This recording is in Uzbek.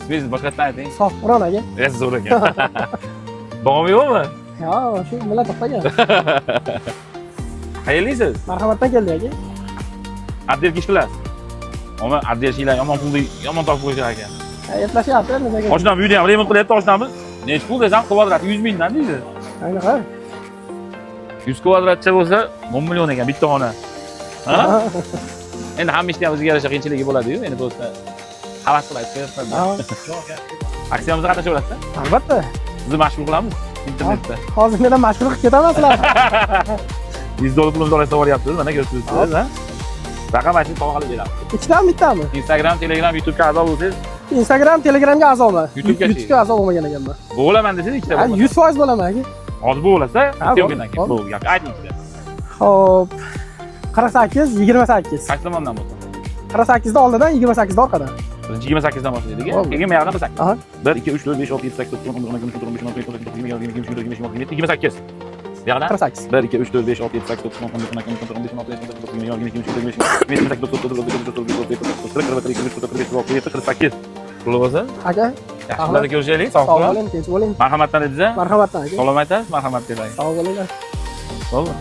Ismingizni boshqatdan ayting. Sohibqiron aka. Es zo'r ekan. Davom yo'qmi? Yo, shu bilan to'xtagan. Qayerlisiz? Marhamatdan keldik aka. Отделка ish qilasiz. Ammo отделщик lar yomon pulni yomon topib qo'yishar ekan. Eplashyapti endi sekin. Oshnam uyda ham remont qilyapti oshnamiz. Nechi pul desam, kvadrati 100 mingdan deydi. Anaqa. 100 kvadratcha bo'lsa 10 million ekan bitta xona. Ha? Endi hamma ishni ham o'ziga yarasha qiyinchiligi bo'ladi-yu, endi просто havas qilib aytib qo'yapman. Ha, Aksiyamizga qatnashaverasiz? Albatta. Sizni mashhur qilamiz internetda. Hozir men ham mashhur qilib ketaman sizlar. 100 dollar pulimizni orasida boryapsiz, mana ko'rib turibsiz, ha? Raqam aytib sovg'a qilib beramiz. Ikkitami, bittami? Instagram, Telegram, YouTube'ga a'zo bo'lsangiz, Instagram, Telegramga a'zoman. YouTube'ga-chi? YouTube'ga a'zo bo'lmagan ekanman. Bo'laman desangiz ikkita Ha, bo'ladi. 100% bo'laman aka. Hozir bo'lasa, Ha, съёмка dan keyin. bo'ldi. Bu gap. Ayting ikkita. Xo'p. 48 28. Qaysi tomondan bo'lsa? 48 da oldidan, 28 da orqadan. Birinchi 28 dan boshlaydik. Bo'ldi. Keyin bu yoqdan 48. Aha. 1 2 3 4 5 6 7 8 9 10 11 12 13 14 15 16 17 18 19 20 21 22 28. Bu yoqdan 48. 1 2 3 4 5 6 7 8 9 10 11 12 13 14 15 16 17 18 19 20 21 22 23 24 25 26 27 28 29 30 31 48. Puli bo'lsa, Aka, yaxshi kunlarda ko'rishaylik, sog' sog' bo'ling. bo'ling, tinch bo'ling. Marhamatdan dedingiz-a? Marhamatdan aka. Salom aytasiz, marhamat delang. Sog' bo'linglar. Bo'ldi.